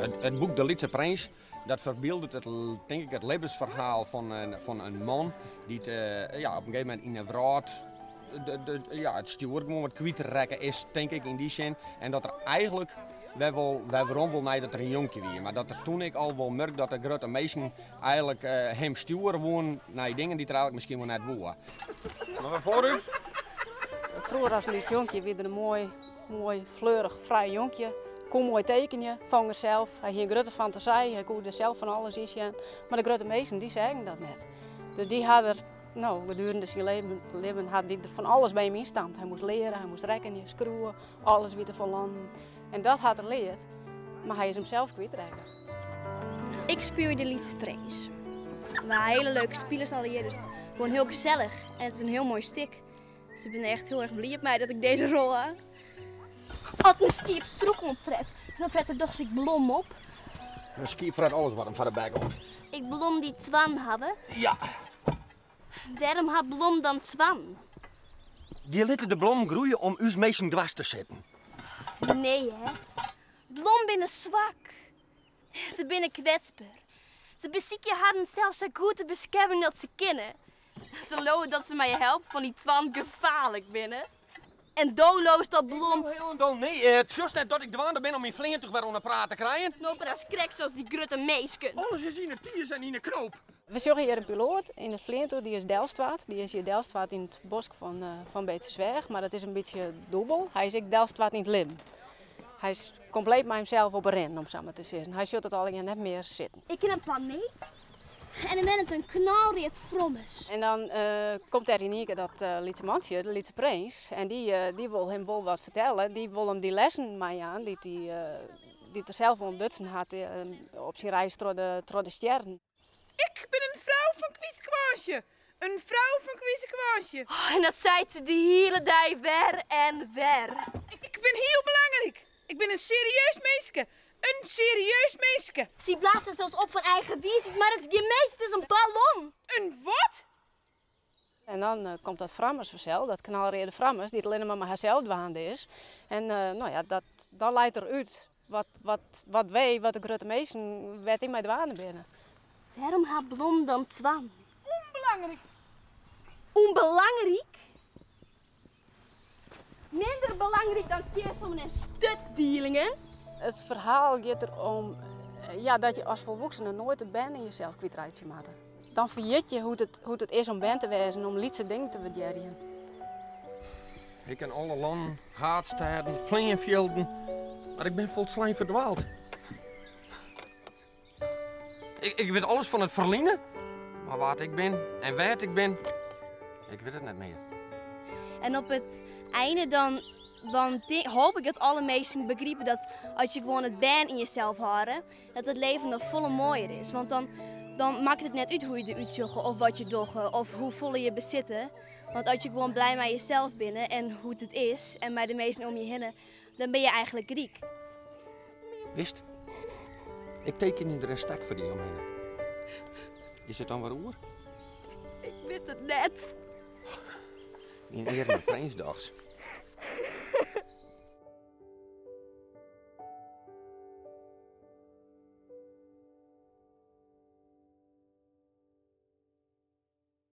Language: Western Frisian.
It boek De Lytse Prins, dat ferbyldet it, tink ik, it libbensferhaal fan in man dy't ja, op in gegeven momint yn 'e wrâld ja, it stjoer gewoan wat kwytrekke is, tink ik, yn dy sin. En dat er eigentlik wer wol wer werom wol nei dat er in jonkje wie. Mar dat er toen ek al wol murk dat de grutte minsken eigentlik him stjoere woenen nei dingen dy't er eigentlik miskien wol net woe. Mar wer foarút. Froeger as lyts jonkje wie er in moai, moai fleurich, frij jonkje. Koe moai tekenje, fong er sels. Hy hie in grutte fantasij, hy koe der sels fan alles yn sjen. Mar de grutte minsken, dy seagen dat net. Dus dy ha er, no, gedurende syn libben hat dy der fan alles by him ynstampt. Hy moast leare, hy moast rekkenje, skriuwe, alles wie te ferlannen. En dat hat er leard, mar hy is himsels kwytrekke. Ik spylje de Lytse Prins. We ha hiele leuke spilers allegear, dus gewoan hiel gesellich. En it is in hiel moai stik. Dus ik bin echt hiel erch bliid mei dat ik dizze rol ha. As in skiep strûken opfret, dan fret er dochs ek blom op. In skiep fret alles wat him foar de bek komt. Ek blom dy't toarnen hawwe. Ja. Wêrom hat blom dan toarnen? Dy litte de blommen groeie om ús minsken dwers te sitten. Nee hè. Blom binne swak. Se binne kwetsber. Se besykje harren sels sa goed te beskermjen as se kinne. Se leauwe dat se mei help fan dy toarn gefaarlik binne. En do leaust dat blom. Hielendal nee, it sjochst net dat ik dwaande bin om myn fleantúch wer oan 'e praat te krijen? No praatst krekt sa as dy grutte minsken. Alles is yn 'e tiis en yn 'e knoop. We sjogge hjir in piloat yn it fleantúch, dy is delstoart. Dy is hjir delstoart yn it bosk fan Beetstersweach, mar dat is in bytsje dûbel. Hy is ek delstoart yn it libben. Hy is kompleet mei himsels op 'e rin, om sa mar te sizzen. Hy sjocht it allegear net mear sitten. Ik ken in planeet en der wennet in knalread frommes. En dan komt dêr yn ien kear dat lytse mantsje, de lytse prins, en dy wol him wol wat fertelle. Dy wol him dy lessen meijaan dy't er sels ûntdutsen hat op syn reis troch de stjerren. Ik bin in frou fan kwizekwânsje, in frou fan kwizekwânsje. Oh, en dat seit se de hiele dei wer en wer. Ik bin hiel belangryk. Ik bin in serieus minske. In serieus minske. Sy blaast har sels op fan eigen wiisheid, mar it is gjin minsk, it is in ballon. In wat? En dan komt dat frammes fansels, dat knalreade frammes, dy't allinne mar mei harsels dwaande is. En no ja, dat, dan leit er út wat, wat, wat wy, wat de grutte minsken, wêr't dy mei dwaande binne. Wêrom hat blom dan toarnen? Ûnbelangryk. Ûnbelangryk? Minder belangryk dan kearsommen en sturtdielingen? It ferhaal giet der om ja, dat je as folwoeksene noait it bern yn jesels kwytreitsje moatte. Dan ferjit je hoe't it, hoe't it is om bern te wêzen, om lytse dingen te wurdearjen. Ik ken alle lannen, haadstêden, fleanfjilden, mar ik bin folslein ferdwaald. Ik, ik wit alles fan it ferline, mar wa't ik bin en wêr't ik bin, ik wit it net mear. En op it eine dan, dan hoop ik dat alle minsken begripe dat as je gewoan it bern yn jesels hâlde, dat it leven noch folle moaier is. Want dan, dan makket it net út hoe je derút sjogge of wat je dogge of hoefolle je besitte. Want as je gewoan blij mei jesels binne en hoe't it is en mei de minsken om je hinne, dan bin je eigentlik ryk. Witst, ik tekenje der in stek foar dy omhinne. Is it dan wer oer? Ik wit it net. Myn earme prins dochs.